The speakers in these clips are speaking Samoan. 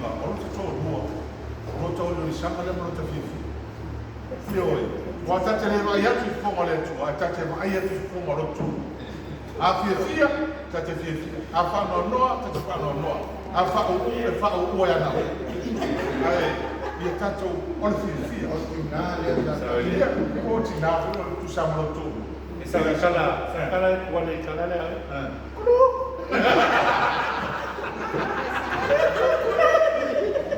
aiga, o lota toalua, o lota oliolisaga lea ma lota fiafia. Ioe. Aua ta te le vaai atu i fofoga o le Atua, ae ta te vaai atu i fofoga o lotu. A fiafia, ta te fiafia. A faanoanoa, ta te faanoanoa. A faauu, e faauu ai ana oe. Ae ia tatou o le fiafia. O tina lea sa Ia, o tina foi o le tusa ma lotu. E sa kala, sa kala e kuala i kala le au.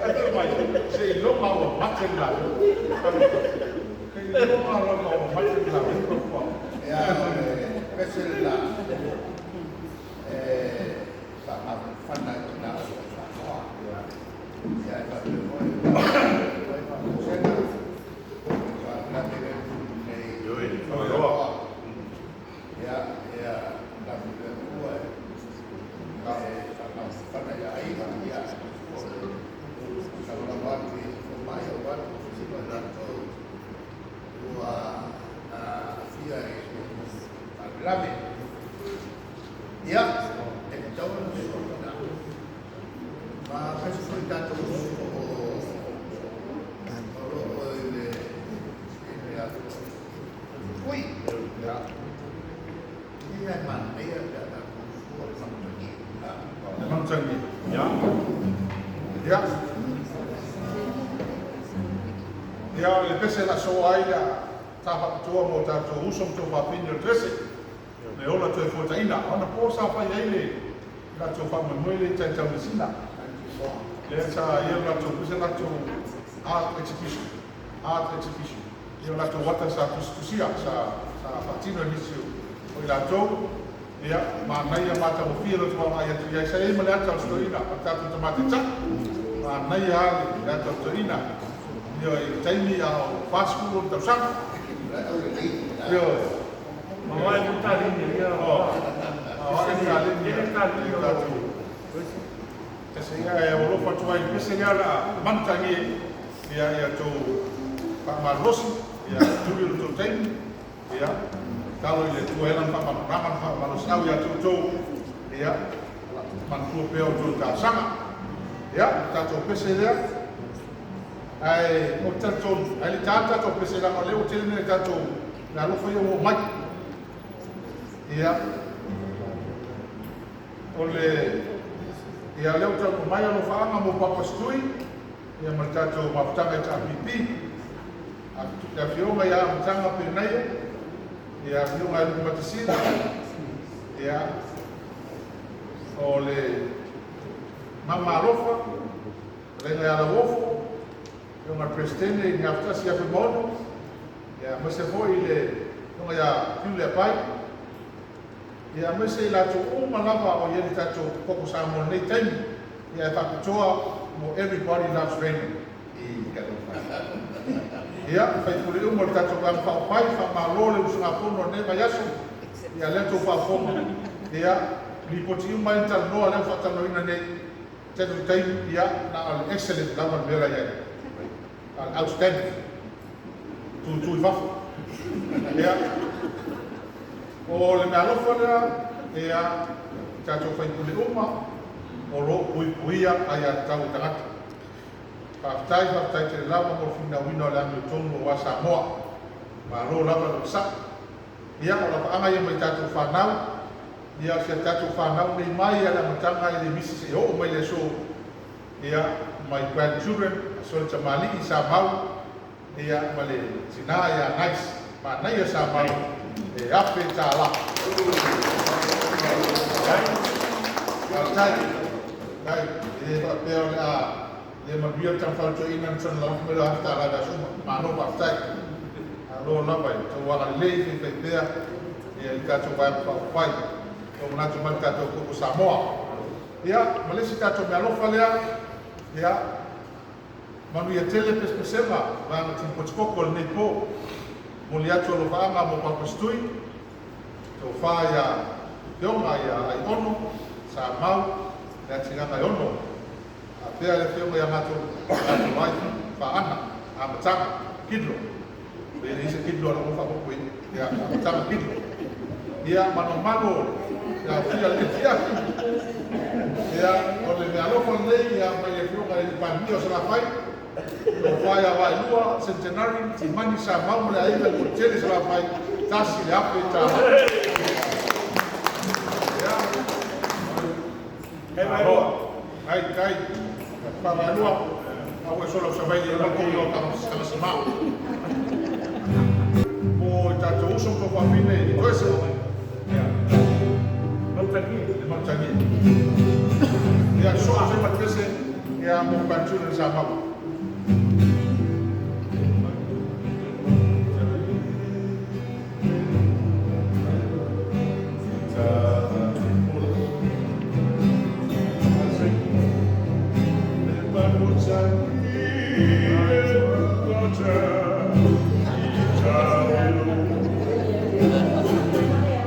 Ae mai, se iloga ua mate le latou. Se iloga lava ua mate le latou. Ia, o le pese le la e faamafana i tina o Samoa. Ia, e faapea foi o faafosega faalavelave le nei. Ioe, Fagaloa. Ia, ia, lafi le Atua e faamafana i aiga, ia, lagolago atu i fomai aua le tofosina o latou ua aafia i faalavelave. Ia, e tatau ona fesoasoani ma pese foi tatou uso o loo i le ui ia e manaia pe a tatou fua le manutagi. Le manutagi. Ia. Ia. Ia, o le pese la so ai la ta faapitoa mo tatou uso ma tou fafine o le Trese. Le ola toe fuataina. Ona po sa fai ai le latou faamoemoe le i Taumeasina. Lea sa ia latou pese latou art exhibition. Art exhibition. Ia latou ata sa tusitusia, sa faatino e nisi o i latou. Ia, manaia matagofie lo vaavaai atu i ai. Sa i ai ma le ata o le stoina, o le tatou tamaitatai. Manaia lava le ata o le stoina. Ia, i taimi a o 40 ona tausaga. Ia, Mawae mo talini ia. Oh. A o le talini. Ele talini o tatou. Ese ia e alofa atu ai pese lea la manutagi ia ia tou faamalosi ia tuli o le tou taimi ia talo i le Atua ela na faamalamaga na faamalosiau ia toutou ia manatua pea o tou talosaga ia tatou pese lea ae o te talitonu ae le talu tatou pese leaga o lea ua tele nei tatou le alofa ia ua oo mai ia o le ia lea ua taunuu mai alofaaga mo Papa Stui ia ma le tatou mafutaga i HRPP le afioga ia Amataga Penaia ia afioga ia Lupe Matasila ia o le Mama Alofa Laiga ia Lauofo afioga le Peresetene i Gafatasi ia Fuimaono ia aemaise foi le afioga ia Fiu Leapai ia aemaise i latou uma lava o i ai le tatou Koko Samoa i lenei taimi ia e faapitoa mo Everybody Loves Raymond. Ia, faipule uma o le tatou Vaega Faaupufai, faamalo le usugafono o lenei vaiaso. Ia lea tou faafofoga. Ia, lipoti uma ai na talanoa lea ua faatalanoaina nei. Tatou taimi, ia, na o le excellent lava le mea la i ai. Na o le outstanding. Tutu i fafo. Ia, o le meaalofa lea, ia, tatou faipule uma, o lo o puipuia aiatatau a tagata. Faafetai, faafetai tele lava mo le finauina o le amiotonu aua Samoa. Malo lava le onosai. Ia, o lavaaga ia mai tatou fanau, ia si a tatou fanau nei mai a le amataga i le misi se oo mai le aso, ia, my grandchildren, aso le tamalii sa mau, ia, ma le tina ia Nice, manaia sa mau, e $1,000. Faafetai, tai, e le faapea o le a le manuia le tamafautoina na tona lafo mai le $1,000 i le aso uma. Malo faafetai. Malo lava i tauaga lelei faifaipea ia le tatou Vaega Faaupufai. O manatu mai le tatou Koko Samoa. Ia, ma le isi tatou meaalofa lea, ia, manuia tele pesepesega vaega tipotikoko o lenei po. Moli atu alofaaga mo Papa Stui, tofa ia Fioga ia Aiono, sa mau, le atinaga e ono. Faapea le afioga ia gatou laifi faana, amataga, kidlo. Le le isa kidlo ala mo faapopo i, ia, amataga kidlo. Ia, manomano, ia, fia le fiafi. Ia, o le meaalofa lenei ia mai le Afioga i le Palemia o Salafai, Tofa ia Vaaelua Centenary Timani Samau ma le aiga i le Tele Salafai, $1,000. Ia, Kai Vaaelua. Kai, kai, pa Vaaelua, a ua sola o Savaii e malkou i o tagasima. Mo i tatou uso ma tuafafine i Toese, Mautagi. Le Mautagi. Ia, soo se matese, ia mo pantuna Samau.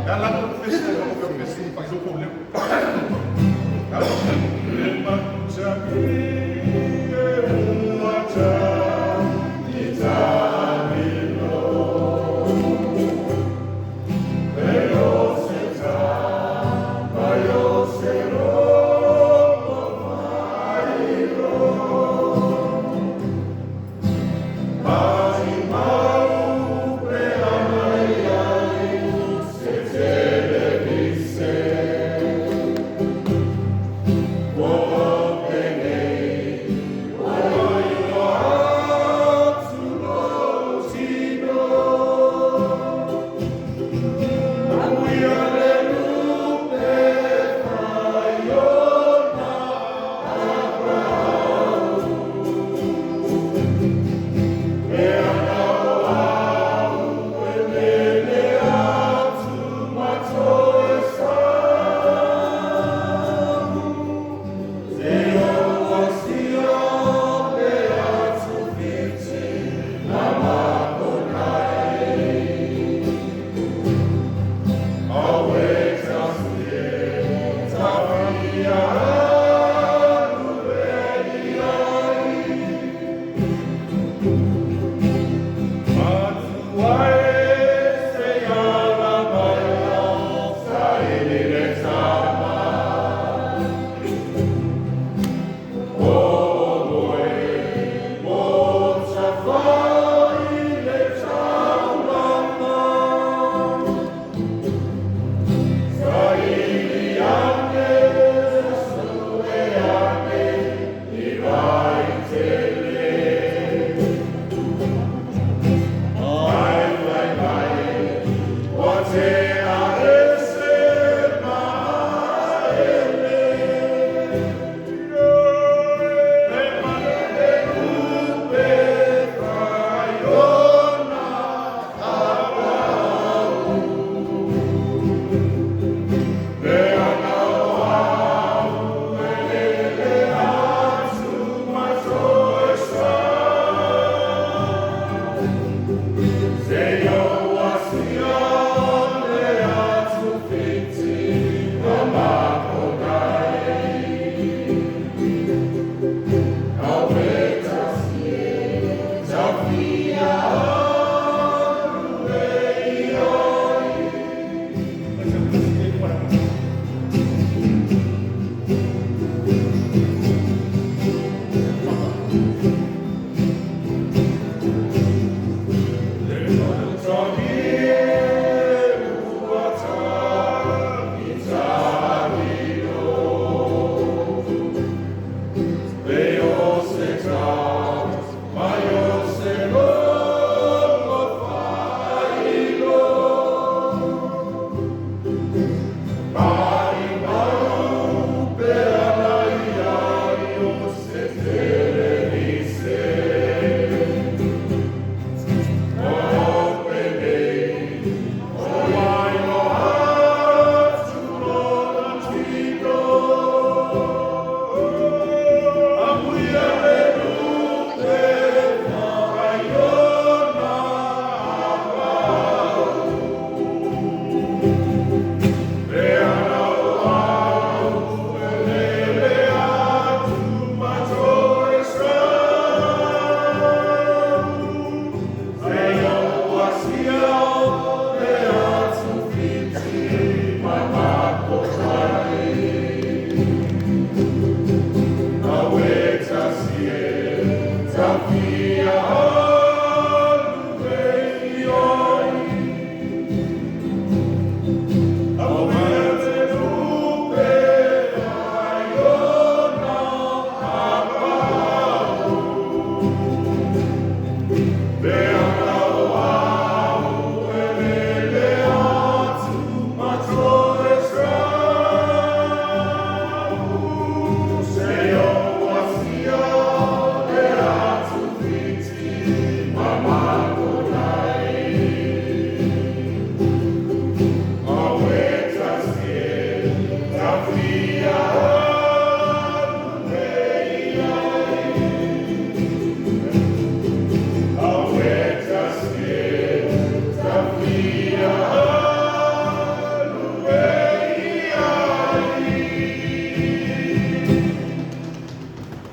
Ya la mo pese mo pese pa so ko le.